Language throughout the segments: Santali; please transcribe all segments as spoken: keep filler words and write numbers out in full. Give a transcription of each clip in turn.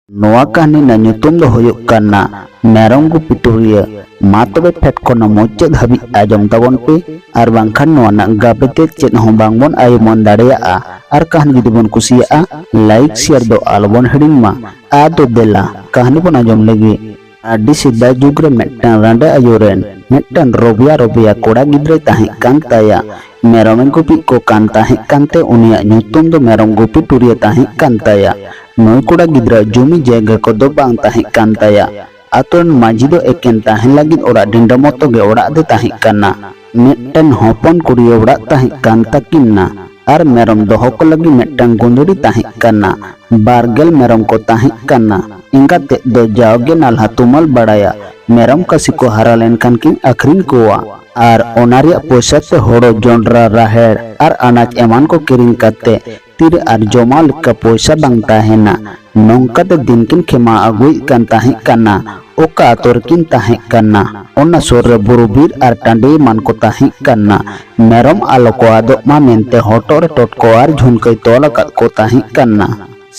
ᱱᱚᱣᱟ ᱠᱟᱹᱦᱱᱤ ᱨᱮᱱᱟᱜ ᱧᱩᱛᱩᱢ ᱫᱚ ᱦᱩᱭᱩᱜ ᱠᱟᱱᱟ ᱢᱮᱨᱚᱢ ᱜᱩᱯᱤ ᱴᱩᱨᱤᱭᱟᱹ᱾ ᱢᱟ ᱛᱚᱵᱮ ᱯᱷᱮᱰ ᱠᱷᱚᱱ ᱢᱩᱪᱟᱹᱫ ᱦᱟᱹᱵᱤᱡ ᱟᱸᱡᱚᱢ ᱛᱟᱵᱚᱱ ᱯᱮ, ᱟᱨ ᱵᱟᱝᱠᱷᱟᱱ ᱱᱚᱣᱟ ᱨᱮᱱᱟᱜ ᱜᱟᱵᱮ ᱛᱮᱫ ᱪᱮᱫ ᱦᱚᱸ ᱵᱟᱝᱵᱚᱱ ᱟᱭᱩᱢᱟᱹᱱ ᱫᱟᱲᱮᱭᱟᱜᱼᱟ᱾ ᱟᱨ ᱠᱟᱹᱦᱱᱤ ᱡᱩᱫᱤ ᱵᱚᱱ ᱠᱩᱥᱤᱭᱟᱜᱼᱟ, ᱞᱟᱭᱤᱠ ᱥᱮᱭᱟᱨ ᱫᱚ ᱟᱞᱚᱵᱚᱱ ᱦᱤᱲᱤᱧ ᱢᱟ᱾ ᱟᱫᱚ ᱫᱮᱞᱟ ᱠᱟᱹᱦᱱᱤ ᱵᱚᱱ ᱟᱸᱡᱚᱢ ᱞᱮᱜᱮ᱾ ᱟᱹᱰᱤ ᱥᱮᱫᱟᱭ ᱡᱩᱜᱽ ᱨᱮ ᱢᱤᱫᱴᱟᱝ ᱨᱟᱸᱰᱮ ᱟᱭᱳ ᱨᱮᱱ ᱢᱤᱫᱴᱟᱝ ᱨᱚᱵᱤᱭᱟ ᱨᱚᱵᱤᱭᱟ ᱠᱚᱲᱟ ᱜᱤᱫᱽᱨᱟᱹᱭ ᱛᱟᱦᱮᱸ ᱠᱟᱱ ᱛᱟᱭᱟ᱾ ᱢᱮᱨᱚᱢᱮ ᱜᱩᱯᱤ ᱠᱚ ᱠᱟᱱ ᱛᱟᱦᱮᱸ ᱠᱟᱱᱛᱮ ᱩᱱᱤᱭᱟᱜ ᱧᱩᱛᱩᱢ ᱫᱚ ᱢᱮᱨᱚᱢ ᱜᱩᱯᱤ ᱴᱩᱨᱤᱭᱟᱹ ᱛᱟᱦᱮᱸ ᱠᱟᱱ ᱛᱟᱭᱟ᱾ ᱱᱩᱭ ᱠᱚᱲᱟ ᱜᱤᱫᱽᱨᱟᱹ ᱡᱩᱢᱤ ᱡᱟᱭᱜᱟ ᱠᱚᱫᱚ ᱵᱟᱝ ᱛᱟᱦᱮᱸ ᱠᱟᱱ ᱛᱟᱭᱟ᱾ ᱟᱛᱳ ᱨᱮᱱ ᱢᱟᱹᱡᱷᱤ ᱫᱚ ᱮᱠᱮᱱ ᱛᱟᱦᱮᱸ ᱞᱟᱹᱜᱤᱫ ᱚᱲᱟᱜ ᱰᱤᱸᱰᱟᱹ ᱢᱚᱛᱚ ᱜᱮ ᱚᱲᱟᱜ ᱫᱚ ᱛᱟᱦᱮᱸ ᱠᱟᱱᱟ᱾ ᱢᱤᱫᱴᱮᱱ ᱦᱚᱯᱚᱱ ᱠᱩᱲᱤ ᱚᱲᱟᱜ ᱛᱟᱦᱮᱸ ᱠᱟᱱ ᱛᱟᱹᱠᱤᱱᱟ᱾ ᱟᱨ ᱢᱮᱨᱚᱢ ᱫᱚᱦᱚ ᱠᱚ ᱞᱟᱹᱜᱤᱫ ᱢᱤᱫᱴᱟᱝ ᱜᱩᱸᱫᱲᱤ ᱛᱟᱦᱮᱸ ᱠᱟᱱᱟ᱾ ᱵᱟᱨᱜᱮᱞ ᱢᱮᱨᱚᱢ ᱠᱚ ᱛᱟᱦᱮᱸ ᱠᱟᱱᱟ᱾ ᱮᱸᱜᱟ ᱛᱮᱫ ᱫᱚ ᱡᱟᱣᱜᱮ ᱱᱟᱞᱦᱟ ᱛᱩᱢᱟᱹᱞ ᱵᱟᱲᱟᱭᱟ᱾ ᱢᱮᱨᱚᱢ ᱠᱟᱹᱥᱤ ᱠᱚ ᱦᱟᱨᱟ ᱞᱮᱱᱠᱷᱟᱱ ᱠᱤᱱ ᱟᱹᱠᱷᱨᱤᱧ ᱠᱚᱣᱟ᱾ ᱟᱨ ᱚᱱᱟ ᱨᱮᱭᱟᱜ ᱯᱚᱭᱥᱟ ᱛᱮ ᱦᱳᱲᱳ, ᱡᱚᱱᱰᱨᱟ, ᱨᱟᱦᱮᱲ ᱟᱨ ᱟᱱᱟᱡᱽ ᱮᱢᱟᱱ ᱠᱚ ᱠᱤᱨᱤᱧ ᱠᱟᱛᱮ ᱛᱤᱨᱮ ᱟᱨ ᱡᱚᱢᱟᱜ ᱞᱮᱠᱟ ᱯᱚᱭᱥᱟ ᱵᱟᱝ ᱛᱟᱦᱮᱱᱟ᱾ ᱱᱚᱝᱠᱟᱛᱮ ᱫᱤᱱ ᱠᱤᱱ ᱠᱷᱮᱢᱟ ᱟᱹᱜᱩᱭᱮᱫ ᱠᱟᱱ ᱛᱟᱦᱮᱸ ᱠᱟᱱᱟ᱾ ᱚᱠᱟ ᱟᱛᱳ ᱨᱮᱠᱤᱱ ᱛᱟᱦᱮᱸ ᱠᱟᱱᱟ, ᱚᱱᱟ ᱥᱩᱨ ᱨᱮ ᱵᱩᱨᱩ, ᱵᱤᱨ ᱟᱨ ᱴᱟᱺᱰᱤ ᱮᱢᱟᱱ ᱠᱚ ᱛᱟᱦᱮᱸ ᱠᱟᱱᱟ᱾ ᱢᱮᱨᱚᱢ ᱟᱞᱚ ᱠᱚ ᱟᱫᱚᱜ ᱢᱟ ᱢᱮᱱᱛᱮ ᱦᱚᱴᱚᱜ ᱨᱮ ᱴᱚᱴᱠᱚ ᱟᱨ ᱡᱷᱩᱱᱠᱟᱹᱭ ᱛᱚᱞ ᱟᱠᱟᱫ ᱠᱚ ᱛᱟᱦᱮᱸ ᱠᱟᱱᱟ᱾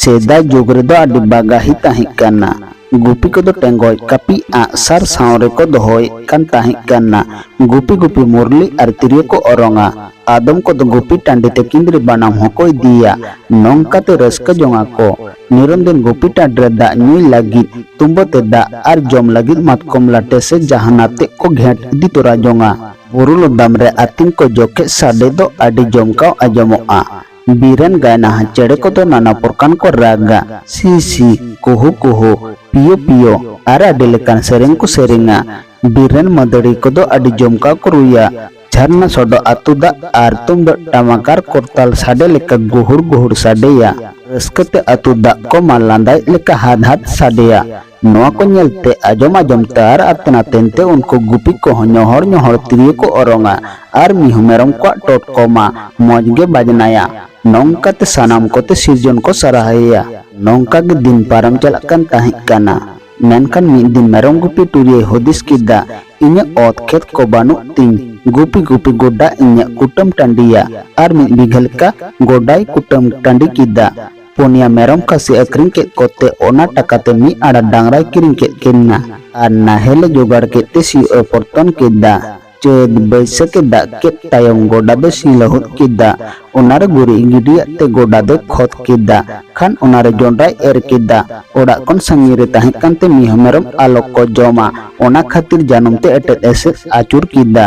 ᱥᱮᱫᱟᱭ ᱡᱩᱜᱽ ᱨᱮᱫᱚ ᱟᱹᱰᱤ ᱵᱟᱜᱟᱦᱤ ᱛᱟᱦᱮᱸ ᱠᱟᱱᱟ᱾ ᱜᱩᱯᱤ ᱠᱚᱫᱚ ᱴᱮᱸᱜᱚᱡ, ᱠᱟᱹᱯᱤ, ᱟᱜ ᱥᱟᱨ ᱥᱟᱶ ᱨᱮᱠᱚ ᱫᱚᱦᱚᱭᱮᱫ ᱠᱟᱱ ᱛᱟᱦᱮᱸ ᱠᱟᱱᱟ᱾ ᱜᱩᱯᱤ ᱜᱩᱯᱤ ᱢᱩᱨᱞᱤ ᱟᱨ ᱛᱤᱨᱭᱳ ᱠᱚ ᱚᱨᱚᱝᱟ᱾ ᱟᱫᱚᱢ ᱠᱚᱫᱚ ᱜᱩᱯᱤ ᱴᱟᱺᱰᱤ ᱛᱮ ᱠᱤᱸᱫᱽᱨᱤ ᱵᱟᱱᱟᱢ ᱦᱚᱸᱠᱚ ᱤᱫᱤᱭᱟ᱾ ᱱᱚᱝᱠᱟᱛᱮ ᱨᱟᱹᱥᱠᱟᱹ ᱡᱚᱝ ᱟᱠᱚ᱾ ᱱᱤᱨᱚᱱ ᱫᱤᱱ ᱜᱩᱯᱤ ᱴᱟᱺᱰᱤ ᱨᱮ ᱫᱟᱜ ᱧᱩᱭ ᱞᱟᱹᱜᱤᱫ ᱛᱩᱸᱵᱟᱹ ᱛᱮ ᱫᱟᱜ ᱟᱨ ᱡᱚᱢ ᱞᱟᱹᱜᱤᱫ ᱢᱟᱛᱠᱚᱢ ᱞᱟᱴᱮ ᱥᱮ ᱡᱟᱦᱟᱱᱟᱜ ᱛᱮᱫ ᱠᱚ ᱜᱷᱮᱸᱴ ᱤᱫᱤ ᱛᱚᱨᱟ ᱡᱚᱝᱟ᱾ ᱵᱩᱨᱩ ᱞᱚᱫᱟᱢ ᱨᱮ ᱟᱹᱛᱤᱧ ᱠᱚ ᱡᱚᱠᱷᱮᱡ ᱥᱟᱰᱮ ᱫᱚ ᱟᱹᱰᱤ ᱡᱚᱢᱠᱟᱣ ᱟᱸᱡᱚᱢᱚᱜᱼᱟ᱾ ᱵᱤᱨ ᱨᱮᱱ ᱜᱟᱭᱱᱟᱦᱟ ᱪᱮᱬᱮ ᱠᱚᱫᱚ ᱱᱟᱱᱟ ᱯᱨᱚᱠᱟᱨ ᱠᱚ ᱨᱟᱜᱟ, ᱥᱤ ᱥᱤ, ᱠᱩᱦᱩ ᱠᱩᱦᱩ, ᱯᱤᱭᱳ ᱯᱤᱭᱳ, ᱟᱨ ᱟᱹᱰᱤ ᱞᱮᱠᱟᱱ ᱥᱮᱨᱮᱧ ᱠᱚ ᱥᱮᱨᱮᱧᱟ᱾ ᱵᱤᱨ ᱨᱮᱱ ᱢᱟᱹᱫᱟᱹᱲᱤ ᱠᱚᱫᱚ ᱟᱹᱰᱤ ᱡᱚᱢᱠᱟᱣ ᱠᱚ ᱨᱩᱭᱟ᱾ ᱡᱷᱟᱨᱱᱟ ᱥᱚᱰᱚᱜ ᱟᱹᱛᱩ ᱫᱟᱜ ᱟᱨ ᱛᱩᱢᱫᱟᱜ ᱴᱟᱢᱟᱠ ᱟᱨ ᱠᱚᱨᱛᱟᱞ ᱥᱟᱰᱮ ᱞᱮᱠᱟ ᱜᱩᱦᱩᱲ ᱜᱩᱦᱩᱲ ᱥᱟᱰᱮᱭᱟ᱾ ᱨᱟᱹᱥᱠᱟᱹ ᱛᱮ ᱟᱹᱛᱩ ᱫᱟᱜ ᱠᱚ ᱢᱟ ᱞᱟᱸᱫᱟᱭᱮᱫ ᱞᱮᱠᱟ ᱦᱟᱫ ᱦᱟᱫ ᱥᱟᱰᱮᱭᱟ᱾ ᱱᱚᱣᱟ ᱠᱚ ᱧᱮᱞ ᱛᱮ ᱟᱸᱡᱚᱢ ᱟᱸᱡᱚᱢ ᱛᱮ ᱟᱨ ᱟᱛᱮᱱ ᱟᱛᱮᱱ ᱛᱮ ᱩᱱᱠᱩ ᱜᱩᱯᱤ ᱠᱚᱦᱚᱸ ᱧᱚᱦᱚᱲ ᱧᱚᱦᱚᱲ ᱛᱤᱨᱭᱳ ᱠᱚ ᱚᱨᱚᱝᱟ ᱟᱨ ᱢᱤᱦᱩ ᱢᱮᱨᱚᱢ ᱠᱚᱣᱟᱜ ᱴᱚᱴ ᱠᱚ ᱢᱟ ᱢᱚᱡᱽ ᱜᱮ ᱵᱟᱡᱽᱱᱟᱭᱟ᱾ ᱱᱚᱝᱠᱟᱛᱮ ᱥᱟᱱᱟᱢ ᱠᱚᱛᱮ ᱥᱤᱨᱡᱚᱱ ᱠᱚ ᱥᱟᱨᱦᱟᱣᱮᱭᱟ᱾ ᱱᱚᱝᱠᱟ ᱜᱮ ᱫᱤᱱ ᱯᱟᱨᱚᱢ ᱪᱟᱞᱟᱜ ᱠᱟᱱ ᱛᱟᱦᱮᱸ ᱠᱟᱱᱟ᱾ ᱢᱮᱱᱠᱷᱟᱱ ᱢᱤᱫ ᱫᱤᱱ ᱢᱮᱨᱚᱢ ᱜᱩᱯᱤ ᱴᱩᱨᱤᱭᱟᱹᱭ ᱦᱩᱫᱤᱥ ᱠᱮᱫᱟ, "ᱤᱧᱟᱹᱜ ᱚᱛ ᱠᱷᱮᱛ ᱠᱚ ᱵᱟᱹᱱᱩᱜ ᱛᱤᱧ, ᱜᱩᱯᱤ ᱜᱩᱯᱤ ᱜᱚᱰᱟ ᱤᱧᱟᱹᱜ ᱠᱩᱴᱟᱹᱢ ᱴᱟᱺᱰᱤᱭᱟ", ᱟᱨ ᱢᱤᱫ ᱵᱤᱜᱷᱟᱹ ᱞᱮᱠᱟ ᱜᱚᱰᱟᱭ ᱠᱩᱴᱟᱹᱢ ᱴᱟᱺᱰᱤ ᱠᱮᱫᱟ᱾ ᱯᱩᱱᱭᱟ ᱢᱮᱨᱚᱢ ᱠᱷᱟᱹᱥᱤ ᱟᱹᱠᱷᱨᱤᱧ ᱠᱮᱫ ᱠᱚᱛᱮ ᱚᱱᱟ ᱴᱟᱠᱟ ᱛᱮ ᱢᱤᱫ ᱟᱲᱟ ᱰᱟᱝᱨᱟᱭ ᱠᱤᱨᱤᱧ ᱠᱮᱫ ᱠᱤᱱᱟ ᱟᱨ ᱱᱟᱦᱮᱞ ᱮ ᱡᱚᱜᱟᱲ ᱠᱮᱫ ᱛᱮ ᱥᱤᱭᱳᱜ ᱮ ᱯᱚᱨᱛᱚᱱ ᱠᱮᱫᱟ᱾ ᱪᱟᱹᱛ ᱵᱟᱹᱭᱥᱟᱹᱠᱷ ᱮ ᱫᱟᱜ ᱠᱮᱫ ᱛᱟᱭᱚᱢ ᱜᱚᱰᱟ ᱫᱚ ᱥᱤ ᱞᱟᱹᱦᱩᱫ ᱠᱮᱫᱟ᱾ ᱚᱱᱟ ᱨᱮ ᱜᱩᱨᱤᱡ ᱜᱤᱰᱤᱭᱟᱜ ᱛᱮ ᱜᱚᱰᱟ ᱫᱚᱭ ᱠᱷᱚᱛ ᱠᱮᱫᱟ᱾ ᱠᱷᱟᱱ ᱚᱱᱟ ᱨᱮ ᱡᱚᱸᱰᱨᱟᱭ ᱮᱨ ᱠᱮᱫᱟ᱾ ᱚᱲᱟᱜ ᱠᱷᱚᱱ ᱥᱟᱺᱜᱤᱧ ᱨᱮ ᱛᱟᱦᱮᱸ ᱠᱟᱱ ᱛᱮ ᱢᱤᱦᱩ ᱢᱮᱨᱚᱢ ᱟᱞᱚ ᱠᱚ ᱡᱚᱢᱟ, ᱚᱱᱟ ᱠᱷᱟᱹᱛᱤᱨ ᱡᱟᱹᱱᱩᱢ ᱛᱮ ᱮᱴᱮᱫ ᱮᱥᱮᱫ ᱟᱹᱪᱩᱨ ᱠᱮᱫᱟ᱾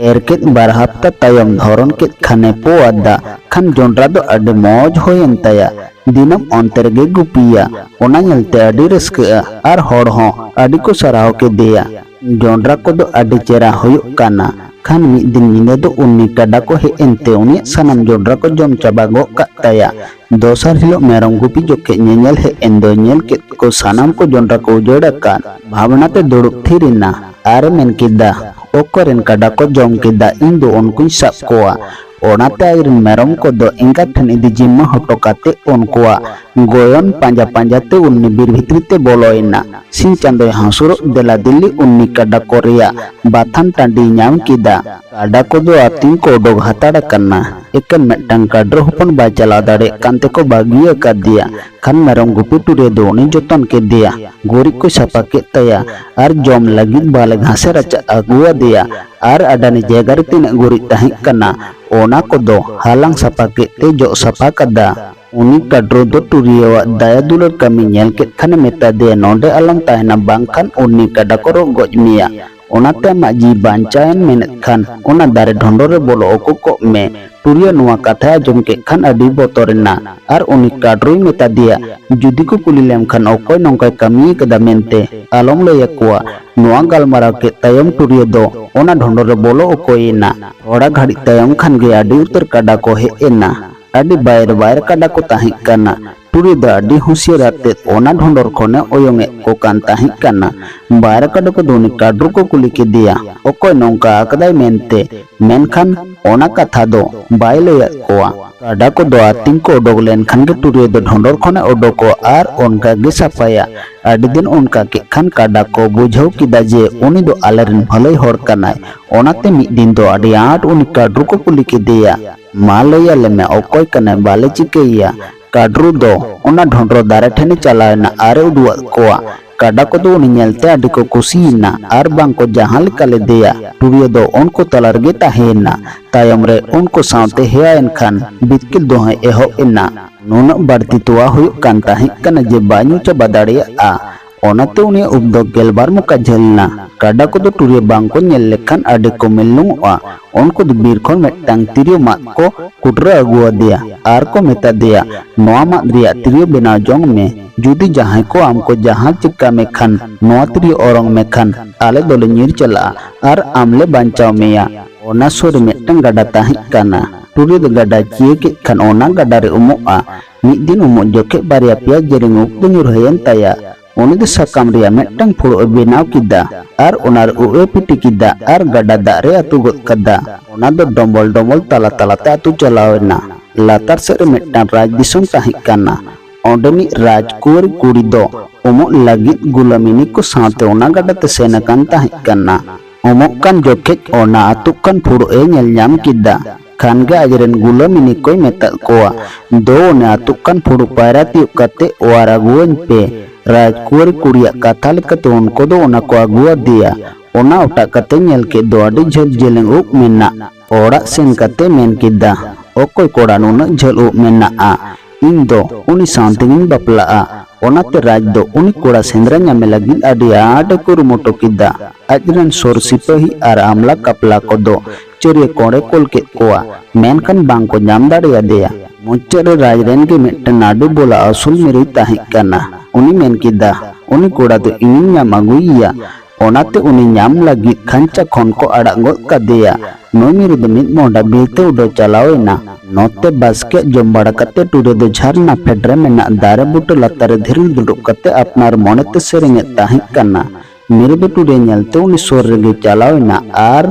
ᱮᱨ ᱠᱮᱫ ᱵᱟᱨ ᱦᱟᱯᱛᱟ ᱛᱟᱭᱚᱢ ᱫᱷᱚᱨᱚᱱ ᱠᱮᱫ ᱠᱷᱟᱱᱮ ᱯᱚ ᱟᱫᱟ᱾ ᱠᱷᱟᱱ ᱡᱚᱸᱰᱨᱟ ᱫᱚ ᱟᱹᱰᱤ ᱢᱚᱡᱽ ᱦᱩᱭᱮᱱ ᱛᱟᱭᱟ᱾ ᱫᱤᱱᱟᱹᱢ ᱚᱱᱛᱮ ᱨᱮᱜᱮ ᱜᱩᱯᱤᱭᱟ᱾ ᱚᱱᱟ ᱧᱮᱞᱛᱮ ᱟᱹᱰᱤ ᱨᱟᱹᱥᱠᱟᱹᱜᱼᱟ ᱟᱨ ᱦᱚᱲ ᱦᱚᱸ ᱟᱹᱰᱤ ᱠᱚ ᱥᱟᱨᱦᱟᱣ ᱠᱮᱫᱮᱭᱟ᱾ ᱡᱚᱸᱰᱨᱟ ᱠᱚᱫᱚ ᱟᱹᱰᱤ ᱪᱮᱦᱨᱟ ᱦᱩᱭᱩᱜ ᱠᱟᱱᱟ᱾ ᱠᱷᱟᱱ ᱢᱤᱫ ᱫᱤᱱ ᱧᱤᱫᱟᱹ ᱫᱚ ᱩᱱᱤ ᱠᱟᱰᱟ ᱠᱚ ᱦᱮᱡ ᱮᱱᱛᱮ ᱩᱱᱤᱭᱟᱜ ᱥᱟᱱᱟᱢ ᱡᱚᱸᱰᱨᱟ ᱠᱚ ᱡᱚᱢ ᱪᱟᱵᱟ ᱜᱚᱫ ᱠᱟᱜ ᱛᱟᱭᱟ᱾ ᱫᱚᱥᱟᱨ ᱦᱤᱞᱳᱜ ᱢᱮᱨᱚᱢ ᱜᱩᱯᱤ ᱡᱚᱠᱷᱮᱡ ᱧᱮᱧᱮᱞ ᱦᱮᱡ ᱮᱱ ᱫᱚᱭ ᱧᱮᱞ ᱠᱮᱫ ᱠᱚ ᱥᱟᱱᱟᱢ ᱠᱚ ᱡᱚᱸᱰᱨᱟ ᱠᱚ ᱩᱡᱟᱹᱲ ᱟᱠᱟᱫ᱾ ᱵᱷᱟᱵᱽᱱᱟ ᱛᱮ ᱫᱩᱲᱩᱵ ᱛᱷᱤᱨ ᱮᱱᱟ ᱟᱨ ᱮ ᱢᱮᱱ ᱠᱮᱫᱟ, "ᱚᱠᱚᱭ ᱨᱮᱱ ᱠᱟᱰᱟ ᱠᱚ ᱡᱚᱢ ᱠᱮᱫᱟ, ᱤᱧ ᱫᱚ ᱩᱱᱠᱩᱧ ᱥᱟᱵ ᱠᱚᱣᱟ᱾" ᱚᱱᱟᱛᱮ ᱟᱡ ᱨᱮᱱ ᱢᱮᱨᱚᱢ ᱠᱚᱫᱚ ᱮᱸᱜᱟ ᱴᱷᱮᱱ ᱤᱫᱤ ᱡᱤᱢᱢᱟᱹ ᱦᱚᱴᱚ ᱠᱟᱛᱮ ᱩᱱᱠᱩᱣᱟᱜ ᱜᱚᱭᱚᱱ ᱯᱟᱸᱡᱟ ᱯᱟᱸᱡᱟ ᱛᱮ ᱩᱱᱤ ᱵᱤᱨ ᱵᱷᱤᱛᱨᱤ ᱛᱮ ᱵᱚᱞᱚᱭᱮᱱᱟ᱾ ᱥᱤᱧ ᱪᱟᱸᱫᱚᱭ ᱦᱟᱹᱥᱩᱨᱚᱜ ᱫᱮᱞᱟ ᱫᱤᱞᱞᱤ ᱩᱱᱤ ᱠᱟᱰᱟ ᱠᱚ ᱨᱮᱭᱟᱜ ᱵᱟᱛᱷᱟᱱ ᱴᱟᱺᱰᱤᱭ ᱧᱟᱢ ᱠᱮᱫᱟ᱾ ᱠᱟᱰᱟ ᱠᱚᱫᱚ ᱟᱹᱛᱤᱧ ᱠᱚ ᱚᱰᱚᱠ ᱦᱟᱛᱟᱲ ᱟᱠᱟᱱᱟ᱾ ᱮᱠᱮᱱ ᱢᱤᱫᱴᱟᱝ ᱠᱟᱰᱨᱚ ᱦᱚᱯᱚᱱ ᱵᱟᱭ ᱪᱟᱞᱟᱣ ᱫᱟᱲᱮᱭᱟᱜ ᱠᱟᱱ ᱛᱮᱠᱚ ᱵᱟᱹᱜᱤ ᱟᱠᱟᱫᱮᱭᱟ᱾ ᱠᱷᱟᱱ ᱢᱮᱨᱚᱢ ᱜᱩᱯᱤ ᱴᱩᱨᱤᱭᱟᱹ ᱫᱚ ᱩᱱᱤ ᱡᱚᱛᱚᱱ ᱠᱮᱫᱮᱭᱟ᱾ ᱜᱩᱨᱤᱡ ᱠᱚ ᱥᱟᱯᱷᱟ ᱠᱮᱫ ᱛᱟᱭᱟ ᱟᱨ ᱡᱚᱢ ᱞᱟᱹᱜᱤᱫ ᱵᱟᱞᱮ ᱜᱷᱟᱥᱮ ᱨᱟᱪᱟᱜ ᱟᱹᱜᱩ ᱟᱫᱮᱭᱟ᱾ ᱟᱨ ᱟᱰᱟᱱᱤ ᱡᱟᱭᱜᱟ ᱨᱮ ᱛᱤᱱᱟᱹᱜ ᱜᱩᱨᱤᱡ ᱛᱟᱦᱮᱸ ᱠᱟᱱᱟ, ᱚᱱᱟ ᱠᱚᱫᱚ ᱦᱟᱞᱟᱝ ᱥᱟᱯᱷᱟ ᱠᱮᱫ ᱛᱮ ᱡᱚᱜ ᱥᱟᱯᱷᱟ ᱠᱟᱫᱟ᱾ ᱩᱱᱤ ᱠᱟᱰᱨᱚ ᱫᱚ ᱴᱩᱨᱤᱭᱟᱹᱣᱟᱜ ᱫᱟᱭᱟ ᱫᱩᱞᱟᱹᱲ ᱠᱟᱹᱢᱤ ᱧᱮᱞ ᱠᱮᱫ ᱠᱷᱟᱱᱮ ᱢᱮᱛᱟ ᱫᱮᱭᱟ, "ᱱᱚᱰᱮ ᱟᱞᱚᱢ ᱛᱟᱦᱮᱱᱟ, ᱵᱟᱝᱠᱷᱟᱱ ᱩᱱᱤ ᱠᱟᱰᱟ ᱠᱚ ᱨᱚᱜ ᱜᱚᱡ ᱢᱮᱭᱟ᱾ ᱚᱱᱟᱛᱮ ᱟᱢᱟᱜ ᱡᱤᱣᱤ ᱵᱟᱧᱪᱟᱣᱮᱱ ᱢᱮᱱᱮᱫ ᱠᱷᱟᱱ ᱚᱱᱟ ᱫᱟᱨᱮ ᱰᱷᱚᱸᱰᱚᱨ ᱨᱮ ᱵᱚᱞᱚ ᱚᱠᱚ ᱠᱚᱜ ᱢᱮ᱾" ᱴᱩᱨᱤᱭᱟᱹ ᱱᱚᱣᱟ ᱠᱟᱛᱷᱟᱭ ᱟᱸᱡᱚᱢ ᱠᱮᱫ ᱠᱷᱟᱱ ᱟᱹᱰᱤ ᱵᱚᱛᱚᱨᱮᱱᱟ ᱟᱨ ᱩᱱᱤ ᱠᱟᱰᱨᱚᱭ ᱢᱮᱛᱟ ᱫᱮᱭᱟ, "ᱡᱩᱫᱤ ᱠᱚ ᱠᱩᱞᱤ ᱞᱮᱢ ᱠᱷᱟᱱ ᱚᱠᱚᱭ ᱱᱚᱝᱠᱟᱭ ᱠᱟᱹᱢᱤ ᱟᱠᱟᱫᱟ ᱢᱮᱱᱛᱮ ᱟᱞᱚᱢ ᱞᱟᱹᱭ ᱟᱠᱚᱣᱟ᱾" ᱱᱚᱣᱟ ᱜᱟᱞᱢᱟᱨᱟᱣ ᱠᱮᱫ ᱛᱟᱭᱚᱢ ᱴᱩᱨᱤᱭᱟᱹ ᱫᱚ ᱚᱱᱟ ᱰᱷᱚᱸᱰᱚᱨ ᱨᱮ ᱵᱚᱞᱚ ᱚᱠᱚᱭᱮᱱᱟ᱾ ᱛᱷᱚᱲᱟ ᱜᱷᱟᱹᱲᱤᱡ ᱛᱟᱭᱚᱢ ᱠᱷᱟᱱ ᱜᱮ ᱟᱹᱰᱤ ᱩᱛᱟᱹᱨ ᱠᱟᱰᱟ ᱠᱚ ᱦᱮᱡ ᱮᱱᱟ᱾ ᱟᱹᱰᱤ ᱵᱟᱭᱨ ᱵᱟᱭᱨ ᱠᱟᱰᱟ ᱠᱚ ᱛᱟᱦᱮᱸ ᱠᱟᱱᱟ᱾ ᱴᱩᱨᱤ ᱫᱚ ᱟᱹᱰᱤ ᱦᱩᱸᱥᱤᱭᱟᱹᱨ ᱟᱛᱮᱫ ᱚᱱᱟ ᱰᱷᱚᱸᱰᱚᱨ ᱠᱷᱚᱱᱮ ᱚᱭᱚᱝ ᱮᱫ ᱠᱚ ᱠᱟᱱ ᱛᱟᱦᱮᱸ ᱠᱟᱱᱟ᱾ ᱵᱟᱭᱨᱟ ᱠᱟᱰᱟ ᱠᱚᱫᱚ ᱩᱱᱤ ᱠᱟᱰᱨᱩ ᱠᱚ ᱠᱩᱞᱤ ᱠᱮᱫᱮᱭᱟ, ᱚᱠᱚᱭ ᱱᱚᱝᱠᱟ ᱟᱠᱟᱫᱟᱭ ᱢᱮᱱᱛᱮ, ᱢᱮᱱᱠᱷᱟᱱ ᱚᱱᱟ ᱠᱟᱛᱷᱟ ᱫᱚ ᱵᱟᱭ ᱞᱟᱹᱭᱟᱫ ᱠᱚᱣᱟ᱾ ᱠᱟᱰᱟ ᱠᱚᱫᱚ ᱟᱹᱛᱤᱧ ᱠᱚ ᱚᱰᱚᱠ ᱞᱮᱱᱠᱷᱟᱱ ᱜᱮ ᱴᱩᱨᱤ ᱫᱚ ᱰᱷᱚᱸᱰᱚᱨ ᱠᱷᱚᱱᱮ ᱚᱰᱚᱠᱚᱜᱼᱟ ᱟᱨ ᱚᱱᱠᱟ ᱜᱮ ᱥᱟᱯᱷᱟᱭᱟ᱾ ᱟᱹᱰᱤ ᱫᱤᱱ ᱚᱱᱠᱟ ᱠᱮᱫ ᱠᱷᱟᱱ ᱠᱟᱰᱟ ᱠᱚ ᱵᱩᱡᱷᱟᱹᱣ ᱠᱮᱫᱟ ᱡᱮ ᱩᱱᱤ ᱫᱚ ᱟᱞᱮᱨᱮᱱ ᱵᱷᱟᱹᱞᱟᱹᱭ ᱦᱚᱲ ᱠᱟᱱᱟᱭ᱾ ᱚᱱᱟᱛᱮ ᱢᱤᱫ ᱫᱤᱱ ᱫᱚ ᱟᱹᱰᱤ ᱟᱸᱴ ᱩᱱᱤ ᱠᱟᱰᱨᱩ ᱠᱚ ᱠᱩᱞᱤ ᱠᱮᱫᱮᱭᱟ, ᱢᱟ ᱞᱟᱹᱭ ᱟᱞᱮ ᱢᱮ, ᱚᱠᱚᱭ ᱠᱟᱱᱟᱭ? ᱵᱟᱞᱮ ᱪᱤᱠᱟᱹᱭᱮᱭᱟ᱾ ᱠᱟᱰᱨᱩ ᱫᱚ ᱚᱱᱟ ᱰᱷᱚᱸᱰᱨᱚ ᱫᱟᱨᱮ ᱴᱷᱮᱱᱮ ᱪᱟᱞᱟᱣ ᱮᱱᱟ ᱟᱨᱮ ᱩᱫᱩᱜ ᱟᱫ ᱠᱚᱣᱟ᱾ ᱠᱟᱰᱟ ᱠᱚᱫᱚ ᱩᱱᱤ ᱧᱮᱞᱛᱮ ᱟᱹᱰᱤ ᱠᱚ ᱠᱩᱥᱤᱭᱮᱱᱟ ᱟᱨ ᱵᱟᱝ ᱠᱚ ᱡᱟᱦᱟᱸ ᱞᱮᱠᱟ ᱞᱮᱫᱮᱭᱟ᱾ ᱴᱩᱨᱤᱭᱟᱹ ᱫᱚ ᱩᱱᱠᱩ ᱛᱟᱞᱟ ᱨᱮᱜᱮ ᱛᱟᱦᱮᱸᱭᱮᱱᱟ᱾ ᱛᱟᱭᱚᱢ ᱨᱮ ᱩᱱᱠᱩ ᱥᱟᱶᱛᱮ ᱦᱮᱣᱟᱭᱮᱱ ᱠᱷᱟᱱ ᱵᱤᱛᱠᱤᱞ ᱫᱚ ᱦᱚᱸᱭ ᱮᱦᱚᱵ ᱮᱱᱟ᱾ ᱱᱩᱱᱟᱹᱜ ᱵᱟᱹᱲᱛᱤ ᱛᱚᱣᱟ ᱦᱩᱭᱩᱜ ᱠᱟᱱ ᱛᱟᱦᱮᱸ ᱠᱟᱱᱟ ᱡᱮ ᱵᱟᱭ ᱧᱩ ᱪᱟᱵᱟ ᱫᱟᱲᱮᱭᱟᱜᱼᱟ᱾ ᱚᱱᱟᱛᱮ ᱩᱱᱤᱭᱟᱜ ᱩᱵ ᱫᱚ ᱜᱮᱞᱵᱟᱨ ᱢᱚᱠᱟ ᱡᱷᱟᱹᱞ ᱮᱱᱟ᱾ ᱠᱟᱰᱟ ᱠᱚᱫᱚ ᱴᱩᱨᱤᱭᱟᱹ ᱵᱟᱝ ᱠᱚ ᱧᱮᱞ ᱞᱮᱠᱷᱟᱱ ᱟᱹᱰᱤ ᱠᱚ ᱢᱮᱞᱞᱚᱝᱚᱜᱼᱟ᱾ ᱩᱱᱠᱩ ᱫᱚ ᱵᱤᱨ ᱠᱷᱚᱱ ᱢᱤᱫᱴᱟᱝ ᱛᱤᱨᱭᱳ ᱢᱟᱫ ᱠᱚ ᱠᱩᱴᱨᱟᱹ ᱟᱹᱜᱩ ᱟᱫᱮᱭᱟ ᱟᱨ ᱠᱚ ᱢᱮᱛᱟ ᱫᱮᱭᱟ, "ᱱᱚᱣᱟ ᱢᱟᱫ ᱨᱮᱭᱟᱜ ᱛᱤᱨᱭᱳ ᱵᱮᱱᱟᱣ ᱡᱚᱝ ᱢᱮ᱾ ᱡᱩᱫᱤ ᱡᱟᱦᱟᱸᱭ ᱠᱚ ᱟᱢ ᱠᱚ ᱡᱟᱦᱟᱸ ᱪᱤᱠᱟ ᱢᱮ ᱠᱷᱟᱱ, ᱱᱚᱣᱟ ᱛᱤᱨᱭᱳ ᱚᱨᱚᱝ ᱢᱮ ᱠᱷᱟᱱ, ᱟᱞᱮ ᱫᱚᱞᱮ ᱧᱤᱨ ᱪᱟᱞᱟᱜᱼᱟ ᱟᱨ ᱟᱢ ᱞᱮ ᱵᱟᱧᱪᱟᱣ ᱢᱮᱭᱟ᱾" ᱚᱱᱟ ᱥᱩᱨ ᱨᱮ ᱢᱤᱫᱴᱟᱝ ᱜᱟᱰᱟ ᱛᱟᱦᱮᱸ ᱠᱟᱱᱟ᱾ ᱴᱩᱨᱤ ᱫᱚ ᱜᱟᱰᱟᱭ ᱪᱤᱭᱟᱹ ᱠᱮᱫ ᱠᱷᱟᱱ ᱚᱱᱟ ᱜᱟᱰᱟ ᱨᱮ ᱩᱢᱩᱜᱼᱟ᱾ ᱢᱤᱫ ᱫᱤᱱ ᱩᱢᱩᱜ ᱡᱚᱠᱷᱮᱡ ᱵᱟᱨᱭᱟ ᱯᱮᱭᱟ ᱡᱮᱨᱮᱧ ᱩᱵ ᱫᱚ ᱧᱩᱨᱦᱟᱹᱭᱮᱱ ᱛᱟᱭᱟ᱾ ᱩᱱᱤ ᱫᱚ ᱥᱟᱠᱟᱢ ᱨᱮᱭᱟᱜ ᱢᱤᱫᱴᱟᱝ ᱯᱷᱩᱲᱩᱜ ᱮ ᱵᱮᱱᱟᱣ ᱠᱮᱫᱟ ᱟᱨ ᱚᱱᱟ ᱨᱮ ᱩᱵ ᱮ ᱯᱤᱴᱤ ᱠᱮᱫᱟ ᱟᱨ ᱜᱟᱰᱟ ᱫᱟᱜ ᱨᱮ ᱟᱹᱛᱩ ᱜᱚᱫ ᱠᱟᱫᱟ᱾ ᱚᱱᱟ ᱫᱚ ᱰᱚᱢᱵᱚᱞ ᱰᱚᱢᱵᱚᱞ ᱛᱟᱞᱟ ᱛᱟᱞᱟᱛᱮ ᱟᱹᱛᱩ ᱪᱟᱞᱟᱣ ᱮᱱᱟ᱾ ᱞᱟᱛᱟᱨ ᱥᱮᱫ ᱨᱮ ᱢᱤᱫᱴᱟᱝ ᱨᱟᱡᱽ ᱫᱤᱥᱚᱢ ᱛᱟᱦᱮᱸ ᱠᱟᱱᱟ᱾ ᱚᱸᱰᱮᱱᱤᱡ ᱨᱟᱡᱽᱠᱩᱣᱟᱹᱨᱤ ᱠᱩᱲᱤ ᱫᱚ ᱩᱢᱩᱜ ᱞᱟᱹᱜᱤᱫ ᱜᱩᱞᱟᱹᱢᱤᱱᱤ ᱠᱚ ᱥᱟᱶᱛᱮ ᱚᱱᱟ ᱜᱟᱰᱟ ᱛᱮ ᱥᱮᱱ ᱟᱠᱟᱱ ᱛᱟᱦᱮᱸ ᱠᱟᱱᱟ᱾ ᱩᱢᱩᱜ ᱠᱟᱱ ᱡᱚᱠᱷᱮᱡ ᱚᱱᱟ ᱟᱹᱛᱩᱜ ᱠᱟᱱ ᱯᱷᱩᱲᱩᱜ ᱮ ᱧᱮᱞ ᱧᱟᱢ ᱠᱮᱫᱟ᱾ ᱠᱷᱟᱱ ᱜᱮ ᱟᱡᱨᱮᱱ ᱜᱩᱞᱟᱹᱢᱤᱱᱤ ᱠᱚᱭ ᱢᱮᱛᱟᱫ ᱠᱚᱣᱟ, "ᱫᱚ ᱚᱱᱮ ᱟᱹᱛᱩᱜ ᱠᱟᱱ ᱯᱷᱩᱲᱩᱜ ᱯᱟᱭᱨᱟ ᱛᱤᱭᱳᱜ ᱠᱟᱛᱮ ᱚᱣᱟᱨ ᱟᱹᱜᱩᱣᱟᱹᱧ ᱯᱮ᱾" ᱨᱟᱡᱽᱠᱩᱣᱟᱹᱨᱤ ᱠᱩᱲᱤᱭᱟᱜ ᱠᱟᱛᱷᱟ ᱞᱮᱠᱟᱛᱮ ᱩᱱᱠᱩ ᱫᱚ ᱚᱱᱟ ᱠᱚ ᱟᱹᱜᱩ ᱟᱫᱮᱭᱟ᱾ ᱚᱱᱟ ᱚᱴᱟᱜ ᱠᱟᱛᱮ ᱧᱮᱞ ᱠᱮᱫ ᱫᱚ ᱟᱹᱰᱤ ᱡᱷᱟᱹᱞ ᱡᱮᱞᱮᱧ ᱩᱵ ᱢᱮᱱᱟᱜ᱾ ᱚᱲᱟᱜ ᱥᱮᱱ ᱠᱟᱛᱮ ᱢᱮᱱ ᱠᱮᱫᱟ, "ᱚᱠᱚᱭ ᱠᱚᱲᱟ ᱱᱩᱱᱟᱹᱜ ᱡᱷᱟᱹᱞ ᱩᱵ ᱢᱮᱱᱟᱜᱼᱟ? ᱤᱧ ᱫᱚ ᱩᱱᱤ ᱥᱟᱶ ᱛᱮᱜᱤᱧ ᱵᱟᱯᱞᱟᱜᱼᱟ᱾" ᱚᱱᱟᱛᱮ ᱨᱟᱡᱽ ᱫᱚ ᱩᱱᱤ ᱠᱚᱲᱟ ᱥᱮᱸᱫᱽᱨᱟ ᱧᱟᱢᱮ ᱞᱟᱹᱜᱤᱫ ᱟᱹᱰᱤ ᱟᱸᱴ ᱮ ᱠᱩᱨᱩᱢᱩᱴᱩ ᱠᱮᱫᱟ᱾ ᱟᱡᱨᱮᱱ ᱥᱩᱨ ᱥᱤᱯᱟᱹᱦᱤ ᱟᱨ ᱟᱢᱞᱟ ᱠᱟᱯᱞᱟ ᱠᱚᱫᱚ ᱪᱟᱹᱨᱤᱭᱟᱹ ᱠᱚᱬᱮ ᱠᱩᱞ ᱠᱮᱫ ᱠᱚᱣᱟ, ᱢᱮᱱᱠᱷᱟᱱ ᱵᱟᱝ ᱠᱚ ᱧᱟᱢ ᱫᱟᱲᱮᱭᱟᱫᱮᱭᱟ᱾ ᱢᱩᱪᱟᱹᱫ ᱨᱮ ᱨᱟᱡᱽ ᱨᱮᱱ ᱜᱮ ᱢᱤᱫᱴᱟᱝ ᱱᱟᱹᱰᱩ ᱵᱚᱞᱟ ᱟᱹᱥᱩᱞ ᱢᱤᱨᱩᱭ ᱛᱟᱦᱮᱸ ᱠᱟᱱᱟ᱾ ᱩᱱᱤ ᱢᱮᱱ ᱠᱮᱫᱟ, "ᱩᱱᱤ ᱠᱚᱲᱟ ᱫᱚ ᱤᱧᱤᱧ ᱧᱟᱢ ᱟᱹᱜᱩᱭᱮᱭᱟ᱾" ᱚᱱᱟᱛᱮ ᱩᱱᱤ ᱧᱟᱢ ᱞᱟᱹᱜᱤᱫ ᱠᱷᱟᱧᱪᱟ ᱠᱷᱚᱱ ᱠᱚ ᱟᱲᱟᱜ ᱜᱚᱫ ᱠᱟᱫᱮᱭᱟ᱾ ᱱᱩᱭ ᱢᱤᱨᱩ ᱫᱚ ᱢᱤᱫ ᱢᱚᱦᱰᱟ ᱵᱤᱨ ᱛᱮ ᱩᱰᱟᱹᱣ ᱪᱟᱞᱟᱣ ᱮᱱᱟ᱾ ᱱᱚᱛᱮ ᱵᱟᱥᱠᱮᱭᱟᱜ ᱡᱚᱢ ᱵᱟᱲᱟ ᱠᱟᱛᱮ ᱴᱩᱨᱤ ᱫᱚ ᱡᱷᱟᱨᱱᱟ ᱯᱷᱮᱰ ᱨᱮ ᱢᱮᱱᱟᱜ ᱫᱟᱨᱮ ᱵᱩᱴᱟᱹ ᱞᱟᱛᱟᱨ ᱨᱮ ᱫᱷᱤᱨᱤ ᱫᱩᱲᱩᱵ ᱠᱟᱛᱮ ᱟᱯᱱᱟᱨ ᱢᱚᱱᱮᱛᱮ ᱥᱮᱨᱮᱧᱮᱫ ᱛᱟᱦᱮᱸ ᱠᱟᱱᱟ᱾ ᱢᱤᱨᱩ ᱫᱚ ᱴᱩᱨᱤ ᱧᱮᱞᱛᱮ ᱩᱱᱤ ᱥᱩᱨ ᱨᱮᱜᱮ ᱪᱟᱞᱟᱣ ᱮᱱᱟ ᱟᱨ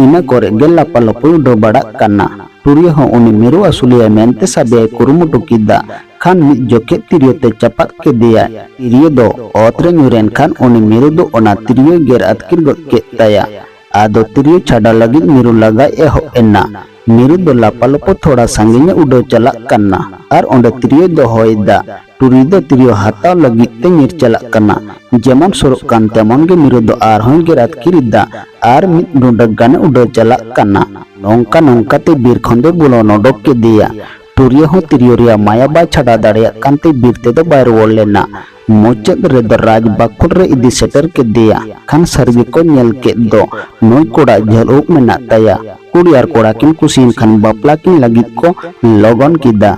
ᱤᱱᱟᱹ ᱠᱚᱨᱮ ᱜᱮ ᱞᱟᱯᱟᱞᱳᱯᱳᱭ ᱩᱰᱟᱹᱣ ᱵᱟᱲᱟᱜ ᱠᱟᱱᱟ᱾ ᱴᱩᱨᱤ ᱦᱚᱸ ᱩᱱᱤ ᱢᱤᱨᱩ ᱟᱹᱥᱩᱞᱮᱭᱟ ᱢᱮᱱᱛᱮ ᱥᱟᱵᱮᱭᱟᱭ ᱠᱩᱨᱩᱢᱩᱴᱩ ᱠᱮᱫᱟ᱾ ᱠᱷᱟᱱ ᱢᱤᱫ ᱡᱚᱠᱷᱮᱡ ᱛᱤᱨᱭᱳ ᱛᱮ ᱪᱟᱯᱟᱫ ᱠᱮᱫᱮᱭᱟᱭ᱾ ᱛᱤᱨᱭᱳ ᱫᱚ ᱚᱛ ᱨᱮ ᱧᱩᱨᱮᱱ ᱠᱷᱟᱱ ᱩᱱᱤ ᱢᱤᱨᱩ ᱫᱚ ᱚᱱᱟ ᱛᱤᱨᱭᱳᱭ ᱜᱮᱨ ᱟᱹᱛᱠᱤᱨ ᱜᱚᱫ ᱠᱮᱫ ᱛᱟᱭᱟ᱾ ᱟᱫᱚ ᱛᱤᱨᱭᱳ ᱪᱷᱟᱰᱟᱣ ᱞᱟᱹᱜᱤᱫ ᱢᱤᱨᱩ ᱞᱟᱜᱟᱭ ᱮᱦᱚᱵ ᱮᱱᱟ᱾ ᱢᱤᱨᱩ ᱫᱚ ᱞᱟᱯᱟᱞᱳᱯᱳ ᱛᱷᱚᱲᱟ ᱥᱟᱺᱜᱤᱧ ᱮ ᱩᱰᱟᱹᱣ ᱪᱟᱞᱟᱜ ᱠᱟᱱᱟ ᱟᱨ ᱚᱸᱰᱮ ᱛᱤᱨᱭᱳᱭ ᱫᱚᱦᱚᱭᱮᱫᱟ᱾ ᱴᱩᱨᱤ ᱫᱚ ᱛᱤᱨᱭᱳ ᱦᱟᱛᱟᱣ ᱞᱟᱹᱜᱤᱫ ᱛᱮ ᱧᱤᱨ ᱪᱟᱞᱟᱜ ᱠᱟᱱᱟ᱾ ᱡᱮᱢᱚᱱ ᱥᱩᱨᱩᱜ ᱠᱟᱱ ᱛᱮᱢᱚᱱ ᱜᱮ ᱢᱤᱨᱩ ᱫᱚ ᱟᱨᱦᱚᱸᱭ ᱜᱮᱨ ᱟᱹᱛᱠᱤᱨ ᱮᱫᱟ ᱟᱨ ᱢᱤᱫ ᱰᱩᱸᱰᱟᱹ ᱜᱟᱱᱮ ᱩᱰᱟᱹᱣ ᱪᱟᱞᱟᱜ ᱠᱟᱱᱟ᱾ ᱱᱚᱝᱠᱟ ᱱᱚᱝᱠᱟ ᱛᱮ ᱵᱤᱨ ᱠᱷᱚᱱ ᱫᱚᱭ ᱵᱚᱞᱚᱱ ᱚᱰᱚᱠ ᱠᱮᱫᱮᱭᱟ᱾ ᱴᱩᱨᱤ ᱦᱚᱸ ᱛᱤᱨᱭᱳ ᱨᱮᱭᱟᱜ ᱢᱟᱭᱟ ᱵᱟᱭ ᱪᱷᱟᱰᱟᱣ ᱫᱟᱲᱮᱭᱟᱜ ᱠᱟᱱ ᱛᱮ ᱵᱤᱨ ᱛᱮᱫᱚ ᱵᱟᱭ ᱨᱩᱣᱟᱹᱲ ᱞᱮᱱᱟ᱾ ᱢᱩᱪᱟᱹᱫ ᱨᱮᱫᱚ ᱨᱟᱡᱽ ᱵᱟᱠᱷᱳᱞ ᱨᱮ ᱤᱫᱤ ᱥᱮᱴᱮᱨ ᱠᱮᱫᱮᱭᱟ᱾ ᱠᱷᱟᱱ ᱥᱟᱹᱨᱤ ᱜᱮᱠᱚ ᱧᱮᱞ ᱠᱮᱫ ᱫᱚ ᱱᱩᱭ ᱠᱚᱲᱟ ᱡᱷᱟᱹᱞ ᱩᱵ ᱢᱮᱱᱟᱜ ᱛᱟᱭᱟ᱾ ᱠᱩᱲᱤ ᱟᱨ ᱠᱚᱲᱟ ᱠᱤᱱ ᱠᱩᱥᱤᱭᱮᱱ ᱠᱷᱟᱱ ᱵᱟᱯᱞᱟ ᱠᱤᱱ ᱞᱟᱹᱜᱤᱫ ᱠᱚ ᱞᱚᱜᱚᱱ ᱠᱮᱫᱟ᱾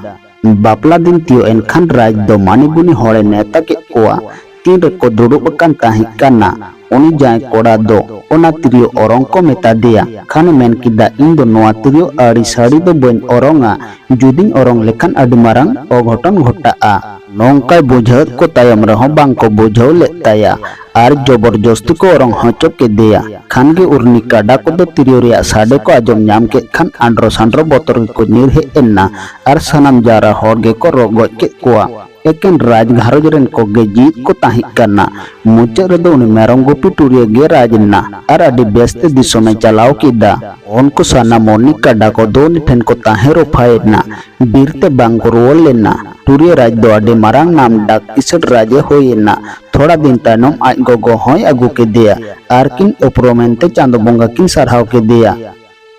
ᱵᱟᱯᱞᱟ ᱫᱤᱱ ᱛᱤᱭᱳᱜ ᱮᱱ ᱠᱷᱟᱱ ᱨᱟᱡᱽ ᱫᱚ ᱢᱟᱹᱱᱤ ᱜᱩᱱᱤ ᱦᱚᱲᱮ ᱱᱮᱣᱛᱟ ᱠᱮᱫ ᱠᱚᱣᱟ᱾ ᱛᱤᱱ ᱨᱮᱠᱚ ᱫᱩᱲᱩᱵ ᱟᱠᱟᱱ ᱛᱟᱦᱮᱸ ᱠᱟᱱᱟ, ᱩᱱᱤ ᱡᱟᱶᱟᱭ ᱠᱚᱲᱟ ᱫᱚ ᱚᱱᱟ ᱛᱤᱨᱭᱳ ᱚᱨᱚᱝ ᱠᱚ ᱢᱮᱛᱟ ᱫᱮᱭᱟ᱾ ᱠᱷᱟᱱᱮ ᱢᱮᱱ ᱠᱮᱫᱟ, "ᱤᱧ ᱫᱚ ᱱᱚᱣᱟ ᱛᱤᱨᱭᱳ ᱟᱹᱲᱤ ᱥᱟᱹᱲᱤ ᱫᱚ ᱵᱟᱹᱧ ᱚᱨᱚᱝᱟ᱾ ᱡᱩᱫᱤᱧ ᱚᱨᱚᱝ ᱞᱮᱠᱷᱟᱱ ᱟᱹᱰᱤ ᱢᱟᱨᱟᱝ ᱚᱜᱷᱚᱴᱚᱱ ᱜᱷᱚᱴᱟᱜᱼᱟ᱾" ᱱᱚᱝᱠᱟᱭ ᱵᱩᱡᱷᱟᱹᱣᱮᱫ ᱠᱚ ᱛᱟᱭᱚᱢ ᱨᱮᱦᱚᱸ ᱵᱟᱝ ᱠᱚ ᱵᱩᱡᱷᱟᱹᱣ ᱞᱮᱫ ᱛᱟᱭᱟ ᱟᱨ ᱡᱚᱵᱚᱨᱡᱚᱥᱛᱤ ᱠᱚ ᱚᱨᱚᱝ ᱦᱚᱪᱚ ᱠᱮᱫᱮᱭᱟ᱾ ᱠᱷᱟᱱ ᱜᱮ ᱩᱨᱱᱤ ᱠᱟᱰᱟ ᱠᱚᱫᱚ ᱛᱤᱨᱭᱳ ᱨᱮᱭᱟᱜ ᱥᱟᱰᱮ ᱠᱚ ᱟᱸᱡᱚᱢ ᱧᱟᱢ ᱠᱮᱫ ᱠᱷᱟᱱ ᱟᱸᱰᱨᱚ ᱥᱟᱸᱰᱨᱚ ᱵᱚᱛᱚᱨ ᱜᱮᱠᱚ ᱧᱤᱨ ᱦᱮᱡ ᱮᱱᱟ ᱟᱨ ᱥᱟᱱᱟᱢ ᱡᱟᱣᱨᱟ ᱦᱚᱲ ᱜᱮᱠᱚ ᱨᱚᱜᱚᱡ ᱠᱮᱫ ᱠᱚᱣᱟ᱾ ᱮᱠᱮᱱ ᱨᱟᱡᱽ ᱜᱷᱟᱨᱚᱸᱡᱽ ᱨᱮᱱ ᱠᱚᱜᱮ ᱡᱤᱣᱤᱫ ᱠᱚ ᱛᱟᱦᱮᱸ ᱠᱟᱱᱟ᱾ ᱢᱩᱪᱟᱹᱫ ᱨᱮᱫᱚ ᱩᱱᱤ ᱢᱮᱨᱚᱢ ᱜᱩᱯᱤ ᱴᱩᱨᱤᱭᱟᱹ ᱜᱮ ᱨᱟᱡᱽ ᱮᱱᱟ ᱟᱨ ᱟᱹᱰᱤ ᱵᱮᱥᱛᱮ ᱫᱤᱥᱚᱢᱮ ᱪᱟᱞᱟᱣ ᱠᱮᱫᱟ᱾ ᱩᱱᱠᱩ ᱥᱟᱱᱟᱢ ᱩᱨᱱᱤ ᱠᱟᱰᱟ ᱠᱚᱫᱚ ᱩᱱᱤ ᱴᱷᱮᱱ ᱠᱚ ᱛᱟᱦᱮᱸ ᱨᱚᱯᱷᱟᱭᱮᱱᱟ᱾ ᱵᱤᱨ ᱛᱮ ᱵᱟᱝ ᱠᱚ ᱨᱩᱣᱟᱹᱲ ᱞᱮᱱᱟ᱾ ᱴᱩᱨᱤᱭᱟᱹ ᱨᱟᱡᱽ ᱫᱚ ᱟᱹᱰᱤ ᱢᱟᱨᱟᱝ ᱱᱟᱢ ᱰᱟᱠ ᱠᱤᱥᱟᱹᱬ ᱨᱟᱡᱽ ᱮ ᱦᱩᱭ ᱮᱱᱟ᱾ ᱛᱷᱚᱲᱟ ᱫᱤᱱ ᱛᱟᱭᱱᱚᱢ ᱟᱡ ᱜᱚᱜᱚ ᱦᱚᱸᱭ ᱟᱹᱜᱩ ᱠᱮᱫᱮᱭᱟ ᱟᱨ ᱠᱤᱱ ᱩᱯᱨᱩᱢᱮᱱ ᱛᱮ ᱪᱟᱸᱫᱚ ᱵᱚᱸᱜᱟ ᱠᱤᱱ ᱥᱟᱨᱦᱟᱣ ᱠᱮᱫᱮᱭᱟ᱾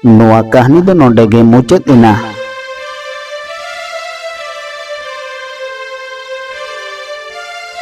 ᱱᱚᱣᱟ ᱠᱟᱹᱦᱱᱤ ᱫᱚ ᱱᱚᱰᱮ ᱜᱮ ᱢᱩᱪᱟᱹᱫ ᱮᱱᱟ᱾